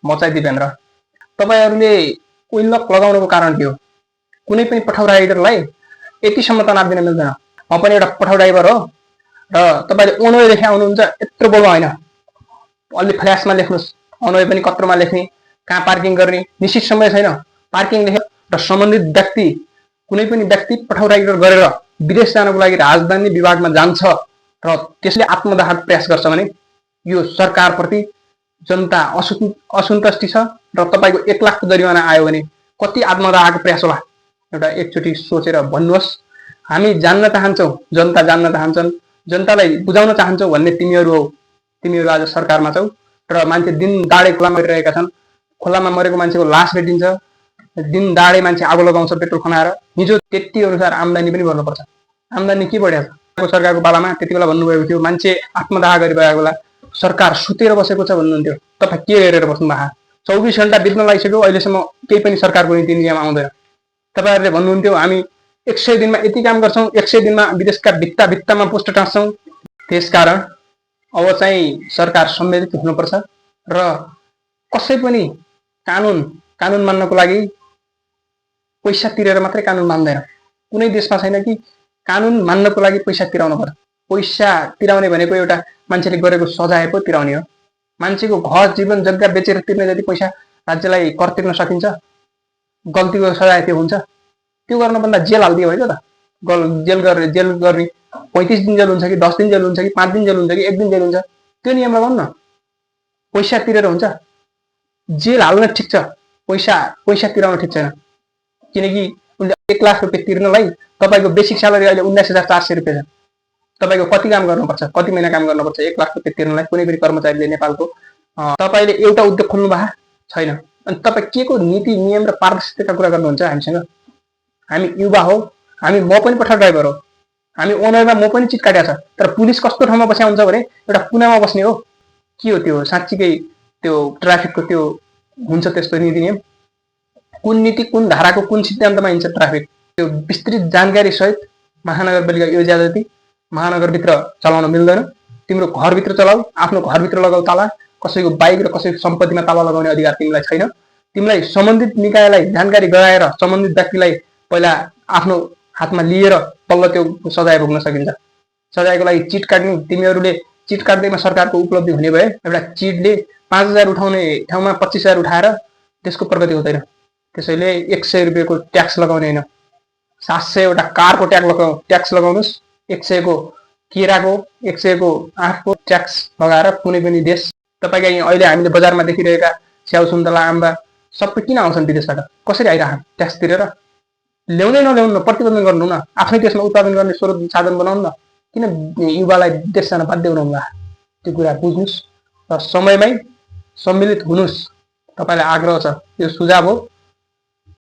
मचाइदिए भनेर तपाईहरूले उइलक लगाउनुको कारण के हो? कुनै पनि पठाउ राइडरलाई यतिसम्म तनाव दिन मिल्दैन। म पनि एउटा पठाउ ड्राइभर हो र तपाईँले ओनवे लेखे आउनुहुन्छ, यत्रो बोल्नु होइन, अलि फ्ल्यासमा लेख्नुहोस्। ओनवे पनि कत्रोमा लेख्ने, कहाँ पार्किङ गर्ने निश्चित समय छैन। पार्किङ लेख्यो र सम्बन्धित व्यक्ति कुनै पनि व्यक्ति पठाउ राइडर गरेर विदेश जानको लागि राजधानी विभागमा जान्छ र त्यसले आत्मदाह प्रयास गर्छ भने यो सरकारप्रति जनता असन्तुष्टि छ र तपाईँको 1 लाखको जरिवाना आयो भने कति आत्मदाहको प्रयास होला? एउटा एकचोटि सोचेर भन्नुहोस्। हामी जान्न चाहन्छौँ, जनता जान्न चाहन्छन्, जनतालाई बुझाउन चाहन्छौँ भन्ने तिमीहरू हो। तिमीहरू आज सरकारमा छौ र मान्छे दिन दाडे खोलामा मरिरहेका छन्। खोलामा मरेको मान्छेको लास भेटिन्छ, दिन दाडे मान्छे आगो लगाउँछ पेट्रोल खनाएर। हिजो त्यति अनुसार आम्दानी पनि गर्नुपर्छ। आम्दानी के बढ्या छ? सरकारको पालामा त्यति बेला भन्नुभएको थियो मान्छे आत्मदाह गरिरहेको बेला सरकार सुतेर बसेको छ भन्नुहुन्थ्यो। तपाईँ के हेरेर बस्नु भएको? 24 घण्टा बित्न लागिसक्यो, अहिलेसम्म केही पनि सरकारको नीति नियम आउँदैन। तपाईँहरूले भन्नुहुन्थ्यो हामी 100 दिनमा यति काम गर्छौँ, 100 दिनमा विदेशका भित्तामा पोस्ट टाँच्छौँ। त्यसकारण अब चाहिँ सरकार सम्मिलित हुनुपर्छ र कसै पनि कानुन मान्नको लागि पैसा तिरेर मात्रै कानुन मान्दैन। कुनै देशमा छैन कि कानुन मान्नको लागि पैसा तिराउनु पर्छ। पैसा तिराउने भनेको एउटा मान्छेले गरेको सजाय पो तिराउने हो। मान्छेको घर जीवन जग्गा बेचेर तिर्ने जति पैसा राज्यलाई कर तिर्न सकिन्छ, गल्तीको सजाय त्यो हुन्छ। त्यो गर्नुभन्दा जेल हालिदियो होइन त? जेल गर्ने 35 दिन जेल हुन्छ कि 10 दिन जेल हुन्छ कि 5 दिन जेल हुन्छ कि 1 दिन जेल हुन्छ? त्यो नियम लगाउनु न। पैसा तिरेर हुन्छ? जेल हाल्न ठिक छ, पैसा तिराउन ठिक छैन। किनकि उनले 1 लाख रुपियाँ तिर्नलाई तपाईँको बेसिक स्यालेरी अहिले 19,400 रुपियाँ छ। तपाईँको कति काम गर्नुपर्छ, कति महिना काम गर्नुपर्छ 1 लाख रुपियाँ तिर्नलाई? कुनै पनि कर्मचारीले नेपालको तपाईँले एउटा उद्योग खोल्नु भएको छैन। अनि तपाईँ के को नीति नियम र पारदर्शिताका कुरा गर्नुहुन्छ हामीसँग? हामी युवा हो, म पनि पठाउ ड्राइभर हो, हामी ओनरमा म पनि चिट काटेको छ। तर पुलिस कस्तो ठाउँमा बस्या हुन्छ भने एउटा कुनामा बस्ने हो। के हो त्यो? साँच्चीकै त्यो ट्राफिकको त्यो हुन्छ त्यस्तो नीति नियम? कुन नीति, कुन धाराको कुन सिद्धान्तमा हिँड्छ ट्राफिक? त्यो विस्तृत जानकारी सहित महानगरपालिका यो ज्यादती महानगरभित्र चलाउन मिल्दैन। तिम्रो घरभित्र चलाऊ, आफ्नो घरभित्र लगाऊ ताला। कसैको बाइक र कसैको सम्पत्तिमा ताला लगाउने अधिकार तिमीलाई छैन। तिमीलाई सम्बन्धित निकायलाई जानकारी गराएर सम्बन्धित व्यक्तिलाई पहिला आफ्नो हातमा लिएर तल्ल त्यो सजाय भोग्न सकिन्छ। सजायको लागि चिट काट्ने, तिमीहरूले चिट काट्दैमा सरकारको उपलब्धि हुने भए एउटा चिटले 5,000 उठाउने ठाउँमा 25,000 उठाएर त्यसको प्रगति हुँदैन। त्यसैले 100 रुपियाँको ट्याक्स लगाउने होइन, 700 वटा कारको ट्याक्स लगाउनुहोस्। 100 को केराको, 100 को आँपको ट्याक्स लगाएर कुनै पनि देश तपाईँका यहाँ अहिले हामीले बजारमा देखिरहेका स्याउ सुन्तला आम्बा सबै किन आउँछन् विदेशबाट? कसरी आइरहन्? ट्याक्स तिरेर। ल्याउनै नल्याउनु, प्रतिबन्धन गर्नु न। आफ्नै देशमा उत्पादन गर्ने स्रोत साधन बनाउनु न। किन युवालाई देश जान बाध्य बनाउनु भएको? त्यो कुरा बुझ्नुहोस् र समयमै सम्मिलित हुनुहोस्। तपाईँलाई आग्रह छ, यो सुझाव हो।